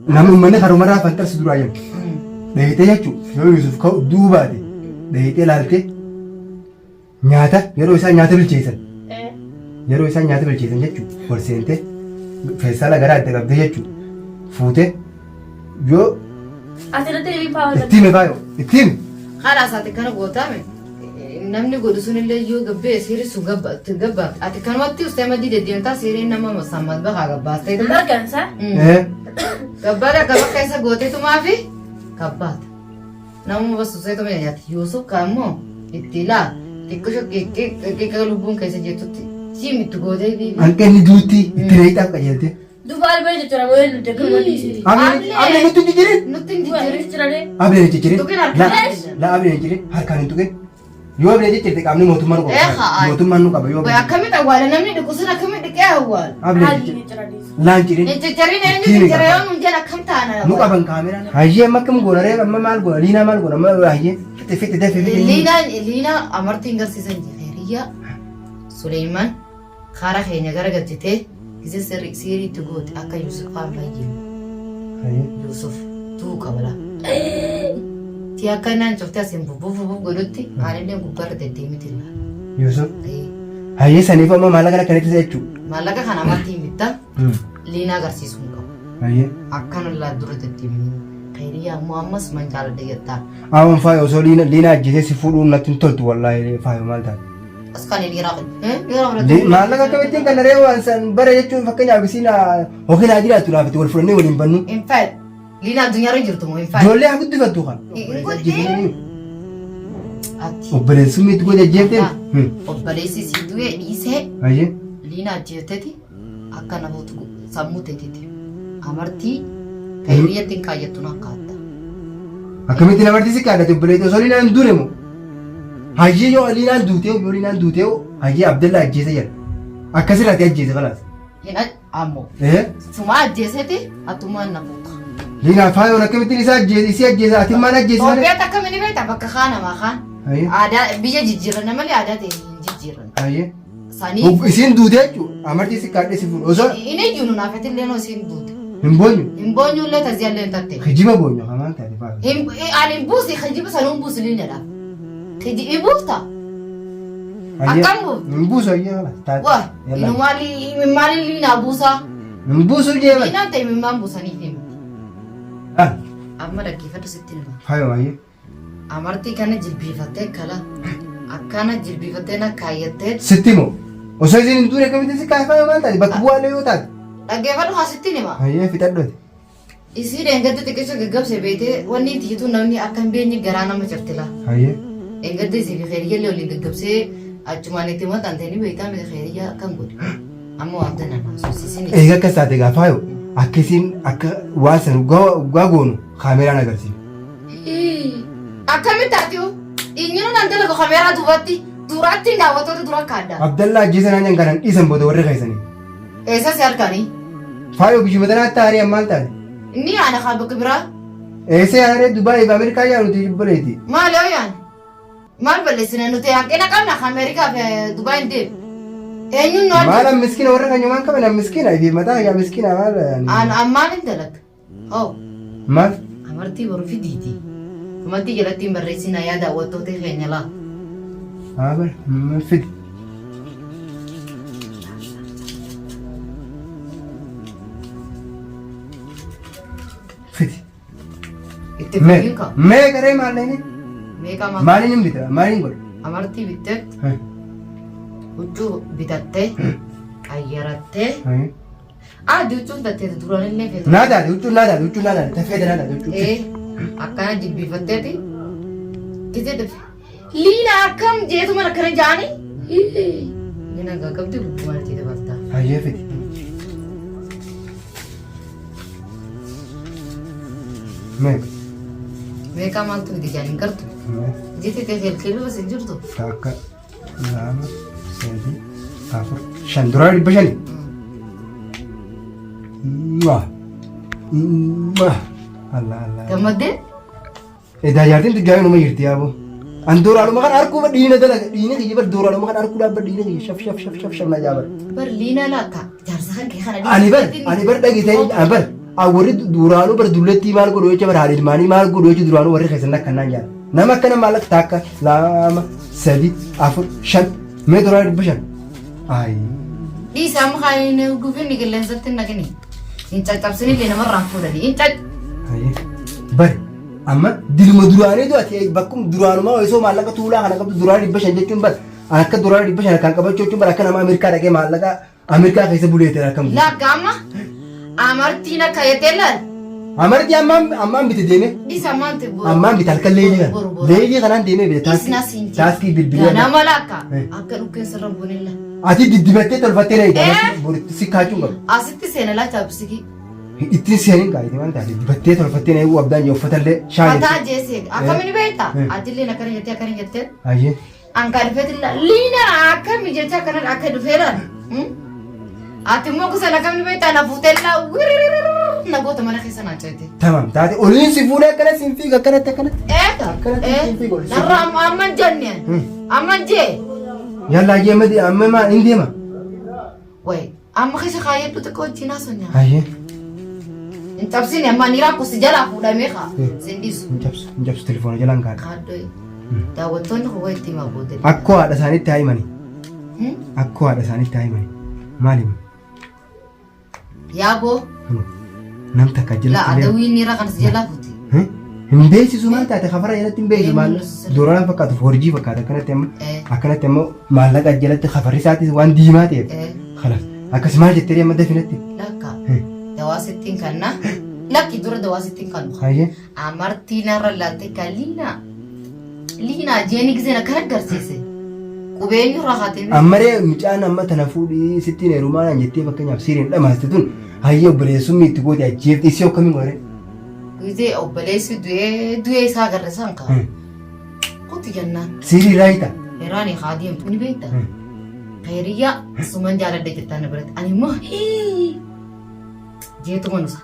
Namni uummanni karumarraa fanxarsi duraa jedhu. Dhayitee jechuun yoo Yuusuf ka'u duubaate dhayitee laaltee nyaata yeroo isaan nyaata bilcheessan yeroo isaan nyaata bilcheessan jechuun ol seentee feestaala garaa adda qabdee jechuun fuutee yoo Ati irratti deebii paawaa itti hime faayoo itti hime. Haadha isaati kana gootaame namni godhu sunillee yoo gabbee seerri sun gabbaafte ati kanumatti ustee maddii deddeemtaa seeriin nama sammat bakaa gabbaastee Hin argan isaa? Gabbaadha gaba keessa gooteetumaa fi gabbaata. Namuma bas useetuma nyaata. Yuusuf kaa immoo itti ilaa xiqqisho qiqqiqa lubbuun keessa jirtutti siim itti gootee fi. Hanqinni duutti itti reeyxaaf qajeelte. Duuba albee jechuudha wayii nuti akka maddisiiti. Ablee nutti hin jijjiirin. Nutti hin jijjiirin. Jijjiiranii. Ablee hin jijjiirin. Tuqin harkaan. La ablee hin jijjiirin harkaan hin tuqin. Yoo ablee jijjiirte qaamni mootummaa nu Eh, qaba. haa. Mootummaan nu qaba yoo Way ablee. akkamitti awwaala namni dhiqu sun akkamitti dhiqee awwaala? Ablee hin jijjiirin. Laan jirin. Hin jijjiirin eenyu Ittiin jijjiira qaba. yoo nuun jedhan akkam taana? Nu qaban kaameraan. Hayyee amma akkam goona ree amma maal goona liinaa maal goona amma hayyee fixe fixe dafe fixe. Liinaan Liinaa amartiin garsiisan Hiriyaa Suleeman karaa keenya gara galchitee gise sirriitti goote akka Yusuf kaan fayyinu. Hayyee. Yusuf tuu qabala. Ti akka naan cuftee asiin bubbuuf bubbuuf godhutti aanillee gubbaarra deddeemiti ilaala. Yusuf. Hayyee saniif amma maallaqa akkanitti jechuudha. Maallaqa kana amartiin bitta liinaa agarsiisuu hin qabu. Hayyee. Akkana laa dura deddeemini. Khayriyaa immoo ammas man jaaladha jettaa. Aawwan faayo osoo liina liina ajjeesee si fuudhuun natti hin toltu wallaahi faayo maal taate. As kan dhiiraa kun. Dhiira fudhatee. Maallaqa akkamittiin kan ree waan san bara jechuun fakkeenyaaf isiin yookiin haa jiraattu laafatti wal fudhannee waliin bannu. Hin fayyadu. Liina addunyaarra jirtu moo hin fayyadu. Ijoollee haa guddifattu kan. Hin godhin. Ati. Obboleessummi itti godhe ajjeeftee. Obboleessi sii du'ee dhiisee Hayyee. liina ajjeefteti akka namoota sammuu teetiti. Amartii hiriyyatti hin kaayyattu na akkaatta. Akkamitti namarti si kaadhate obboleetti osoo liinaan duune moo? Hayyee yoo liinaan duutee yoo liinaan duutee hayyee Abdallaa ajjeese jedha. Akkasirraati ajjeese kalaas. Hin ammoo. Eh? Sumaa ajjeeseti atummaan na fuuta. Liinaa faayoon akkamittiin isa ajjeese isii ajjeese ati maal ajjeese malee? Itoophiyaatti akkamiin ni beektaa bakka kaan namaa kaan. Hayyee. Aadaa biyya jijjiiranna malee aadaa ta'e hin jijjiiranne. Hayyee. Sanii Isiin duute jechuudha. Amartii si kaadhee si fuudha. Osoo inni iyyuu nu naafetillee noo isiin duute. hin boonyu. Hin boonyuu illee taziyallee hin tatte. Kijiba boonyu hamaan taate faayoon. Hin ani hin buusi kijiba sanuu hin buusi liinadha. Kiji hin buufta. Akkam buufta? Hin buusu hayyee haala. Taate. Waa Yalla. maaliin liinaa buusaa? Hin buusu jee bal. Liinaan ta'e imimmaan buusaniif himi. Ah, Amma dhaggeeffadhu sitti hima. Faayoo hayyee. Amartii kana jilbiifattee kala akkana jilbiifattee na kaayyattee Sitti moo? Osoo isin hin duune akkamitti si kaayee faayoo maal taate? Bakka bu'aallee yoo taate. dhaggeeffadhu haa sitti hima. Hayyee fixadhu. Isii dheengadda xiqqisha gaggabse beetee wanni itti jitu namni akka hin beenye garaa nama cirti laa. Hayyee. Dheengadda isii fi keeriyyallee waliin gaggabsee achumaan itti maxxante ni beektaa miti keeriyyaa akkam godhe. Amma waan tana na sossisin. Eega akkas taate gaa faayo akka isiin akka waan san dhugaa goonu kaameraan agarsiisa. Akkamitti ati Inyinu nan dalagu kameeraa duubatti duraatti daawwattoota dura kaadda. Abdallaa ajjeesa naan jedhan kanan dhiisan booda warri keessanii. Eessa si harkanii? Faayo biyyuma tanaatti taaree ammaan taate. Inni yaana kaa bakka biraa. Eessa yaanaree Dubaayii fi Ameerikaa yaa nuti obboleeti. Maal yoo yaane? Maal balleessine nuti hanqina qabna kan Ameerikaa fi Dubaay hin deemu. Eenyuun nu Maal argatu? an miskiina warra kan yomaan qaban an miskiina ifi mataa yaa miskiina maal An ammaan hin dalaga. Oh. Maal? Amartii boru fidiiti. Amartii jalatti hin barreessinaa yaa daawwattoota keenya laa. Haa bar fidi. Fidi. Itti Mee fidiin kaa. mee garee maallaqni Meeqa maal? maaliin hin bita maaliin godha? Amartii bittee huccuu bitattee qayyarattee Adii huccuun tatteeti duraanillee feetu. Naa taate huccuun naa taate huccuun naa taate tafeete naa taate huccuun. Ee akkana jilbiifatteeti. Gisee dhufe. Liina akkam jeetu mana akkana jaani. Liina gaggabdi gubbumaan itti dabalta. Hayyee fidi. Meeqa? Meeqaa maaltu fide jaan hin gartu. Mee? Jettee ta'e kelkeluu bas hin jirtu. Takka, lama, sadii, afur, shan. Duraa 500. Mwah. Mwah. Allah Allah. Gammaddee? Edaa jaartiin tujjaa inuma jirti yaaboo. An dooraaluma kan arguu bar dhiina dalaga dhiina kiyya bar dooraaluma kan arguu dhaabba dhiina kiyya shaf shaf shaf shaf shaf na jaabar. Bar liinaa laata jaarsa kan kee kana Ani bar ani bar dhagitee ani bar Warri duraanuu bara dullattii maal godhu jecha bara haadha ilmaanii maal godhu jecha duraanuu warri keessan akkanaan jaala. Nama akkana maallaqa takka lama sadi afur shan mee duraanii 500. Ayi. Dhiisa amma kan hin gufinni qilleensatti hin naqini. Hin caccabsinillee namarraan fuudhanii. Hin cac. Ayi. Bari amma dilma duraanii ati bakkum duraanumaa osoo maallaqa tuulaa kana qabdu duraanii 500 jechuun bar akka duraanii 500 kan qabachuu jechuun bar akka nama Ameerikaa dhaqee maallaqa Ameerikaa keessa bulee ta'e akkam guutu. Lakka amma amartiin akka jettee laal. Amartii ammaan ammaan bite deeme. Dhisa ammaan ti boru. Ammaan bite halkan leelii kana. Boru boru. Leelii kanaan deemee bite taaskii Isna siin jedhe. taaskii bilbilee. Ganama lakka Eh. akka dhukkeen sirra bunilla. Ati diddibattee tolfattee na Eh. eegala. Boritti si kaachuu hin qabu. Asitti seena laa chaapsikii. Ittiin seenin qaayite waan taate dibattee tolfattee na eeguu abdaan jee uffatallee shaayee. Fataa jeesee akkamiin beektaa? Eh. Atillee akkana jettee akkana jettee. Ayyee. An kan dhufeetu liina akkami jecha akkana akka dhufeeraan. Ati immoo kusan akkami beektaa na fuutee laa wiriririr na goota mana keessa naa ceete. Tamam taate oliin si fuudhee akkana siin fiiga akkanatti akkanatti. Eega Akkanatti siin fiiga oliin si narra amma amma hin jenne amma hin jee. Yallaa jee amma amma maa hin deema. Wayi amma keessa kaayyadhu xiqqoo wajjin haasofna. Hayyee. Hin cabsine amma ni rakkoo si jalaa fuudhamee kaa sin dhiisu. Hin cabsu hin cabsu telefoona jalaan kaadha. Kaaddoo daawwattoonni koo itti himaa booda. Akkoo haadha isaaniitti haa himani. Akkoo haadha isaaniitti haa himani. Maal himu? Yaaboo Nam takka la jalatti illee. adawwiin dhiira kan si jalaa fuute. Hin beeksisu maal taate kafara jalatti hin beeksisu maal dooraan fakkaatu forjii fakkaata akkanatti amma akkanatti ammoo maallaqa jalatti kafarri isaatis waan diimaa ta'eef kalas akkas maal jettee amma dafinatti. Lakka dawaa sittiin kanna lakki dura dawaa sittiin kannu. Hayyee. Amartii narra laalte ka liinaa liinaa jeeni giseen akkana agarsiise qubeenyu irraa haatee Ammaree mucaan amma tana fuudhii sittiin heerumaa naan jettee fakkeenyaaf siiriin dhamaaste tun hayyee obboleessummi itti goote ajjeefte isii akkamiin godhare. Gisee obboleessi du'ee du'ee isaa agarre san kaa kutu jennaan. Siirii raayita. Iraan haa deemtu ni beekta. Khayiriyyaa suman jaaladha jettaan na biratti ani immoo jeetuma nusa.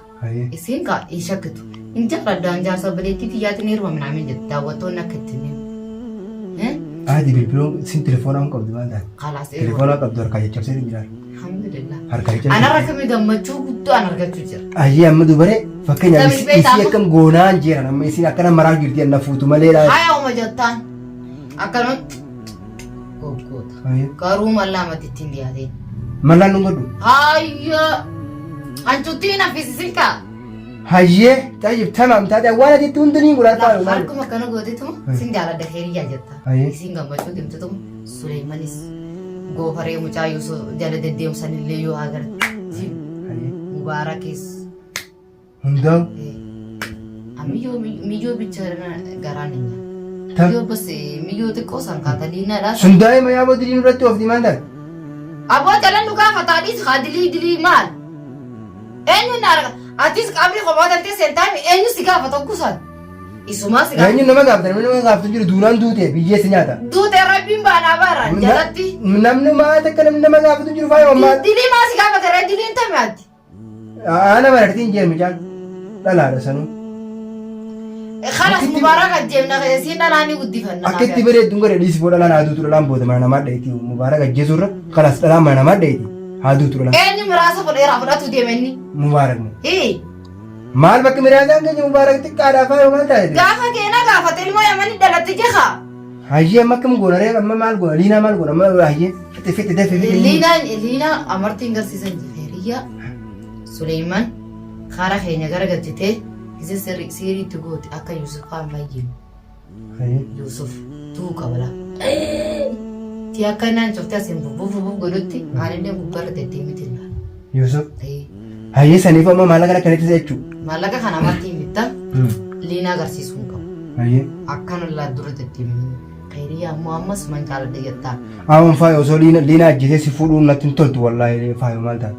Isiin kaa hin shakkitu. Hin jaaladha an jaarsa obboleettii tiyyaatiin heeruma minaamin jette daawwattoonni akka itti hin himne. Ati bilbiloo isin telefoonaa hin qabdu maal taate? Kalaas Telefoonaa qabdu harkaa caccabsee hin jiraatu. Alhamdulillah. Harkaa caccabsee. Anarra kamii gammachuu guddoo an argachuu jira. Ayyee amma dubaree fakkeenyaaf Tabii beektaa isii akkam goonaan jeeran amma isiin akkana maraa jirti anna fuutu malee dha. Haya uma jettaan akkanumatti goggoota. Garuu mallaa mati ittiin dhiyaateen. Mallaan nun godhu. Hayya hancuttiin haffisisin kaa. Hayyee tayyib tamaam taate waan ati itti hundi niin godhaa taa'u. Harkuma akkana gootetuma sin jaaladha hiriyaa jetta. Hayyee. Isin gammachuu deemtetuma Suleemanis goofaree mucaa Yuusuf jala deddeemsanillee yoo agarte Mubaarakis. Hundaa'u. Miyyoo miyyoo bicha garaan hin nyaatu. Tam. Miyyoo bas miyyoo xiqqoo san kaata diinaadhaa. Sun daa'ima yaa bodii nurratti oofti maal taate? Aboo jalan nu gaafataa dhiis haa dilii dilii maal? Eenyu na arga? Atis qabrii kophaa galtee seentaami eenyu si gaafata oggusan? Isumaa si gaafata. Eenyu nama gaafata namni nama gaafatu hin jiru duunaan duute biyyee si nyaata. Duute rabbiin baanaa baaraan jalatti. Namni maal akka namni nama gaafatu hin jiru faayoo maal? Dilii maa si gaafata ree diliin tami ati? Ana marartiin jeen mucaan dhalaadha sanuu. Kalas mubaarak ajjeefna siin dhalaa ni guddifanna. Akka itti bareedduun gara dhiisi boo dhalaan haa duutu dhalaan booda mana namaa dhayti mubaarak ajjeesuurra kalas dhalaan mana namaa dhayti haa duutu dhalaan. Eenyu miraasa fudheeraa fudhatu deema inni. Mubaarak moo. Hii. Maal bakki miraasaan keenya mubaarak xiqqaadhaa faayoo maal taate? Gaafa keena gaafate ilmoo yamani dhalatti jeha. Hayyee amma akkam goona ree amma maal goona liinaa maal goona amma hayyee fixe fixe dafe fixe. Liinaan liinaa amartiin garsiisan Hiriya Suleeman karaa keenya gara galchitee isa sirriitti goote akka Yusuf kaan fayyinu. Hayyee. Yusuf tuu qabala. Ti akka innaan cuftee asiin bubbuuf bubbuuf godhutti maalillee gubbaarra deddeemiti ilaala. Yusuf. Hayyee saniif amma maallaqa akkanatti jechuudha. Maallaqa kana amartiin bitta liinaa agarsiisuu hin qabu. Hayyee. Akkana laa dura deddeemini. Khayriyaa ammoo ammas man jaaladha jettaa. Aawwan faayo osoo liina liina ajjeesee si fuudhuun natti hin toltu wallaahi faayo maal taate.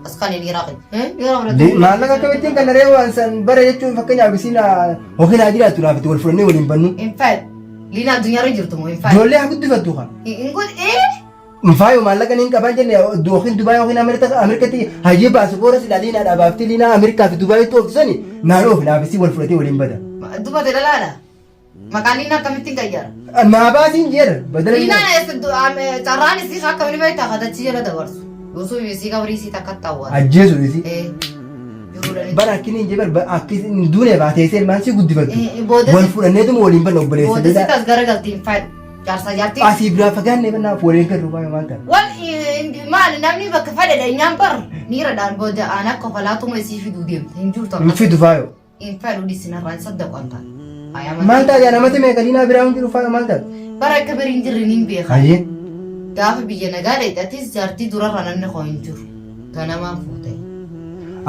As kan hin iraaqi. Dhiira fudhatee. Maallaqa akkamittiin kan naree waan san bara jechuun fakkeenyaaf isiin yookiin haa jiraattu naaf itti wal fudhannee waliin bannu. Hin fayyadu. Liina addunyaarra jirtu moo hin fayyadu. Ijoollee haa guddifattu kaa. Hin gud ee. Faayo maallaqa niin qabaan jenne yookiin Dubaay yookiin Ameerikaatti hayyee baasipoora silaa liinaa dhaabaafti liinaa Ameerikaa fi Dubaayitti ooftu sani naan oofi naaf isii wal fudhatee waliin bada. Dubate dhalaadha. Maqaan liinaa akkamittiin qayyara? Naa baasiin jeera badala Liinaan eessa carraan isii akkamiin beektaa kadachii jala dabarsu. Yusuf isii qabrii isii takka awwaala. Ajjeesu isii. Ee. Yeroodhaan Bara akkin hin jee bar akki hin duune baatee ilmaan si guddifattu. Booda Wal fudhanneetuma waliin banna obboleessa. Booda si tas garagalti hin fedhu. Jaarsa jaartii. Asii biraa fagaannee bannaaf waliin kan rubaa maal ta'a? Wal maali namni bakka fedhe dhanyaan bar miiradhaan booda aan akka kolaatuma isii fiduu deemte hin jirtu Hin fidu faayo. Hin fedhu dhiisinarraa hin saddaqan ta'a. Maal ta'a yaa namatti meeqa diinaa biraa hin jiru faayo maal ta'a? Bara akka biri hin jirre niin beeka. Hayyee. Gaafa biyya nagaa dheedhatis jaartii durarra namni koo hin jiru. Ganamaan fuute.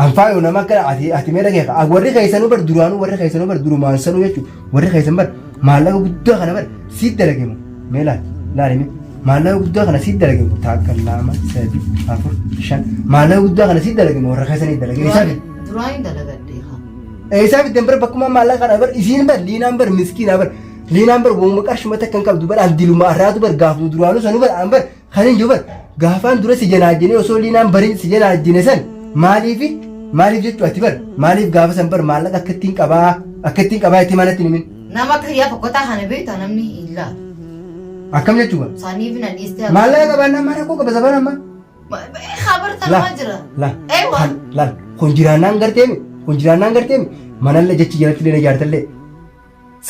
An faayo nama akka ati mee dhageessa. Warri keessanuu bar duraanuu warri keessanuu bar durumaan sanuu jechuudha. Warri keessan bar maallaqa guddaa kana bar siit dalagemu. Mee laal laali mee maallaqa guddaa kana siit dalagemu. Takka, lama, sadi, afur, shan, maallaqa guddaa kana siit dalagemu, warra keessanii dalage. Isaa fidde. Duraan hin dalagadde haa. Isaa fidde bar bakkuma maallaqa kana bar isiin bar liinaan bar miskiinaa bar liinaan bar wooma qarshuma takka hin qabdu bar an diluma arraatu bar gaafuma duraanuu sanuu bar an bar kan hin jiru bar gaafaan dura si janaajjine osoo liinaan barin si janaajjine san maaliifi maaliif jechuu ati bar maaliif gaafa san bar maallaqa akka ittiin qabaa itti manatti himin. Nama akka hiyyaa fokkotaa kana beektaa namni hin laalu. Akkam jechuu bar. Saniif na dhiistee. Maallaqa qabaannaan maal rakkoo qaba sabana ammaa? Habarta nama jira. La Eewa. Laal, kun jiraannaan garteemi, kun jiraannaan garteemi, manallee jechi jalatti illee ijaartallee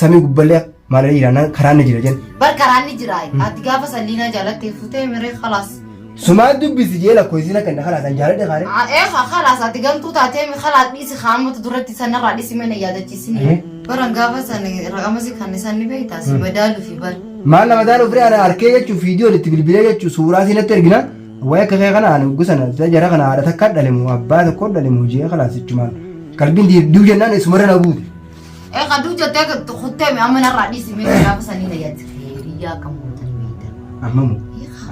samii gubballee maalallee jiraannaan karaan ni jira jenna. Bar karaan ni jira. Ati gaafa salliinaa jaalattee fuutee miree khalaas. Sumaan dubbisi jee lakkoofsi akka inni khalaas an jaaladhe kaare. Ee khalaas, ati gantuu taatee mi khalaas, dhiisi haamatu duratti sanarraa dhiisi mana yaadachiisini. Baran gaafa san raqamasi kan isaan ni beektaa si madaaluu fi bar. Maal nama daaluu firee ana arkee jechuun viidiyoon itti bilbilee jechuun suuraa siinatti ergina. Wayi akka kee kana ani gusana jara kana haadha takka dhalemu abbaa tokko dhalemu jee khalaas jechumaan. Qalbiin diu jennaan isumarra na buute. Ee kaduu jettee kuttee mi amma narraa dhiisi mee gaafa sanii na yaadde. Hiriyaa akkam gootan beekta. Amma moo?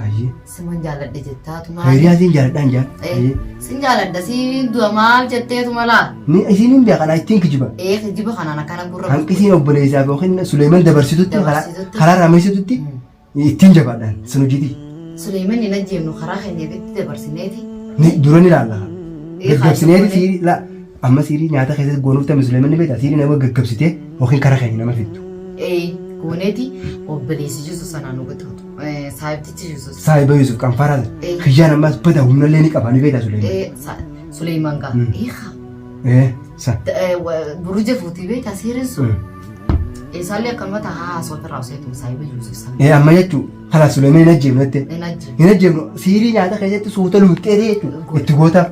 Ayyee. Siman jaaladhe jettaatu maal? Hiriyaa siin jaaladhaan jaal. Ayyee. Sin jaaladha siin du'a maal jetteetu malaa? Ni isiin hin beekan ittiin kijiba. Ee, kijiba kanaan akkana gurra. Hanqisiin obboleessaaf yookiin Suleeman dabarsitutti Dabarsitutti. Karaa raamessitutti ittiin jabaadhaan sun hojiiti. Suleeman hin ajjeemnu, karaa keenya itti dabarsineeti. Ni dura ni ilaalla. Ee, Gaggabsineeti haa siirii la amma siirii nyaata keessatti goonuuf ta'e Suleeman ni beekta, siirii nama gaggabsitee yookiin karaa keenya nama fiddu. Ee, gooneeti obboleessi Yusuf sanaan nu qixxaatu. Saahibtichi Yusuf. Saahiba Yusuf qanfaraa. Ee. Kiyyaan ammas bada humnallee ni qaba, ni beekta Suleeman. Ee, Suleeman gaa. Ee haa. Ee sa. Buruja fuutii beektaa seerri sun. Isaallee akkanumatti haa haasoo ofirraa useetu saahiba Yusuf sana. Ee, amma jechuun karaa Suleeman hin ajjeefnu jettee. Hin ajjeefnu. Hin ajjeefnu, siirii nyaata keessatti suuta luuxxee jechuudha. Itti gootaa.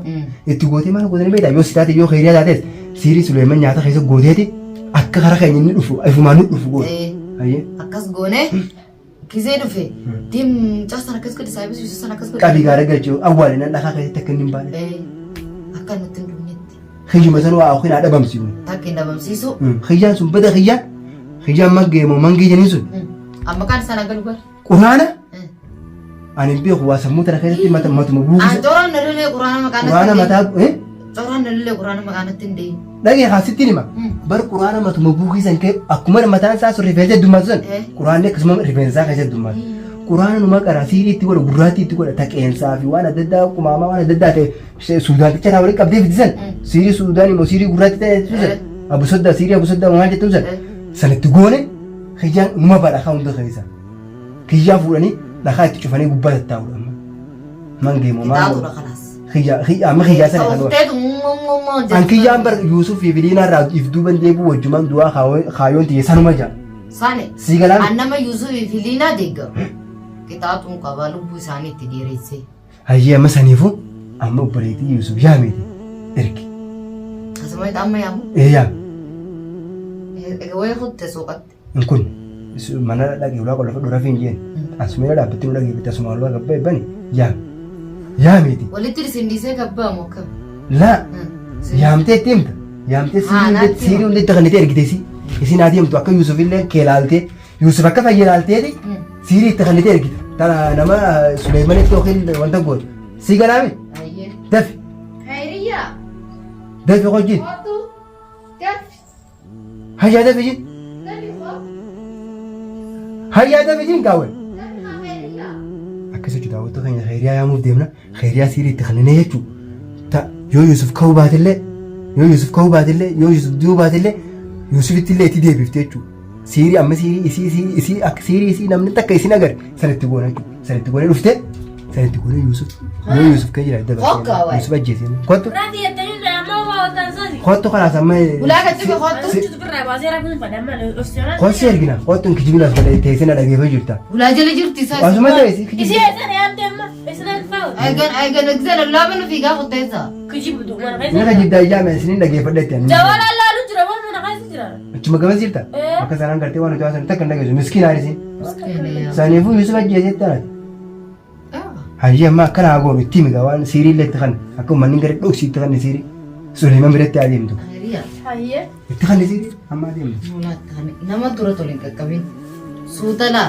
Itti gootee maal gootanii beektaa, yoo si taate yoo kheyriyaa taates siirii Suleeman nyaata keessa gooteeti akka karaa keenya inni dhufu ifumaan nu dhufu goote. Ee. Ayyee. Akkas goonee gizee dhufe deem mucaa sana akkas godhe, saahiba Yusuf sana akkas godhe. Qabii gaara galchee awwaale nan dhakaa keessatti akka inni hin baane. Ee, akka nutti hin dhufnetti. Kiyyuma san waa yookiin haa dhabamsiifnu. Takka hin dhabamsiisu. Kiyyaan sun bada kiyyaan kiyyaan mangee moo mangee jeniin sun. Amma kaan isaan galu bar. Quraana ani hin beeku, waa sammuu tana keessatti mata matuma buufisa. An coraan nallee quraana maqaan Quraana mataa Coraan nallee quraana maqaan natti hin deemu. Dhagee kaasittiin hima. Bar quraana matuma buukisan kee akkuma mataan isaa sun rifeensa heddummaatu sun quraanni akkasuma rifeensa isaa keessa heddummaatu. Quraana numa qara, siirii itti godha, gurraattii itti godha, taqeensaa fi waan adda addaa qumaamaa waan adda addaa ta'e suudaanticha irraa walitti qabdee fidisan siirii suudaan immoo siirii gurraattii ta'e sun abu soddaa siirii abu soddaa maal jettuun san san itti goone kiyyaan numa badha kaa hunda keessa. Kiyyaa fuudhanii dhakaa itti cufanii gubbaa tattaa'udha amma. Mangee moo maal? Qixaatudha kalaas. Kiyyaa kiyyaa amma kiyyaa sana kan Ta'ufteetu mummummuu An kiyyaan bar Yuusuf fi Biliinaa irraa if duuban deebi'u wajjumaan du'aa kaayoon tiyye sanuma jaa. Sane. Sii galaan An nama Yuusufii fi Liinaa deeggaru. Qixaaxuun qaba lubbuu isaanii itti dheeressee. Hayyee, amma saniifuu amma obboleettii Yuusuf yaamiti ergi. Asuma amma yaamu. Ee, yaam. Egaa wayii kutte suuqatti. In kun mana dhaqee ulaa qolla fudhu rafiin jeen. Asuma dhaabbatti nu dhagee bitte asuma ulaa gabbaa ebbani yaam. Yaamiti. Walitti isin dhiisee gabbaamu akkam? Laa, yaamtee itti himta. Yaamtee Haa, naatti siirii hima. hundi itti kannitee ergite si. Isin haa deemtu akka Yuusuf illee kee laaltee Yuusuf akka fayyee laalteeti siirii itti kannitee ergite. Tana nama Suleemanitti yookiin wanta gootu. Sii galaami? Ayyee. Dafi. Hayriyaa. Dafi hojii. Kootu. Dafi. Hayyaa, dafi jin. Dafi kootu. Hayyaa, dafi jin gaawwe. Dafi haa hayriyaa. Akkas jechuudha, daawwattoota keenya, kheyriyaa yaamuuf deemna. Kheyriyaa siirii itti kanneen jechuudha. Ta yoo Yuusuf ka'uu baatellee, yoo Yuusuf ka'uu baatellee, yoo Yuusuf du'uu baatellee, Yuusufitti illee itti deebifte jechuudha. Siirii amma siirii isii isii isii akka siirii isii namni takka isin agarre san itti goona jechuudha. San itti goonee dhufte, san itti goonee Yuusuf yoo Yuusuf ka'ee jira dabarsee Hoggaa wayi. Yuusuf ajjeesee kottu. Raati jettanii amma waa Kottu kalaas amma. Ulaa gadi kottu. Kottu ergina. Kottu hin kijibin as godhee teessee na dhageeffachuu jirta. Ulaa jala jirti isa. Asuma teessi. Isii eessa yaamte amma? Eessa faawu? Eegan eegan eegzan laaba nu fiigaa kotteessa. Kijibu mana Inni keessa. kijibdaa ijaa mee isiniin dhageeffadha itti. Jawala laalu jira moo mana keessa jira? Achuma gamas jirta. Akka sanaan gartee waan nuti haasan takka hin dhageessu. Miskiin haadhisiin. Saniifuu Yusuf ajjeesetti alati. Hayyee amma akkana haa goonu itti himi waan siirii illee itti kanne akka uummanni gara dhoksii itti kanne siirii Suleeman biratti adeemtu. Hayyee. Itti kanne siirii amma adeemtu. Nama dura tole hin qaqqabin. Suuta laa.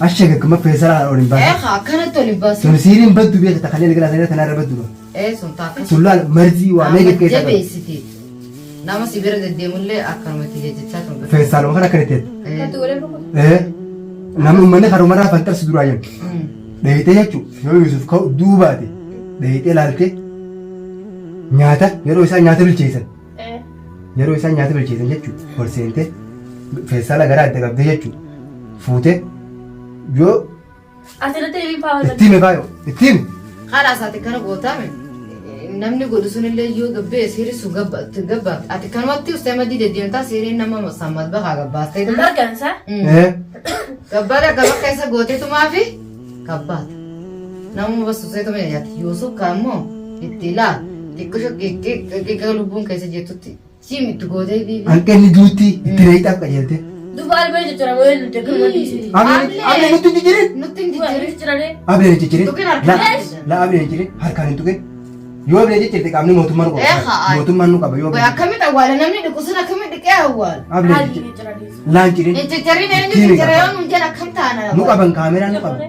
Asha gaggama feesalaa ol hin baasin. Eegaa akkanatti ol hin baasin. Sun siiriin baddu beekta kanneen gara sanarra tanarra baddu. Ee sun taakka. Sun laal marzii waa meeqa keessa qabu. Jabeessiti. Nama si bira deddeemullee akkanumatti jechachaa kan bira. Feesaaluma kana akkana ta'e. Akkatti godhee boqotu. Ee namni uummanni karumarraa fanxarsi duraa jennu. Dheeyitee jechuun yoo Yusuf ka'u duubaate dheeyitee laaltee nyaata yeroo isaan nyaata bilcheessan yeroo isaan nyaata bilcheessan jechuun ol seentee feestaala garaa adda qabdee jechuun fuutee yoo Asirratti deebiin faawu. itti hime faayo itti hime. Haadha ati kana gootaame namni godhu sunillee yoo gabbee seerri sun gabbaafte ati kanumatti ustee maddii deddeemtaa seeriin nama sammat bahaa gabbaastee. Hin argansa. Ee Gabbaadha gaba keessa gooteetumaa fi gabbaata. Namuma bastuseetuma nyaata. Yuusuf kaammoo itti ilaa xiqqisho qiqqee lubbuun keessa jirtutti siim itti gootee biibi. Hanqinni duutti itti reeyxaaf qajeelte. Duuba albee jechuu moo eenyu jechuun dhiisiti. Ablee nutti hin jijjiirin. Nutti hin jijjiirin. Jijjiiranii. Ablee hin jijjiirin. Tuqin harkaan. La ablee hin jijjiirin harkaan hin tuqin. Yoo ablee jijjiirte qaamni mootummaa nu Eh, qaba. haa. Mootummaan nu qaba yoo Way ablee. akkamitti awwaala namni dhiqu sun akkamitti dhiqee awwaala? Ablee hin jijjiirin. Laan jirin. Jijjiirin eenyu jijjiira yoo nuun jedhan akkam taana? Nu qaban kaameraan nu qaban.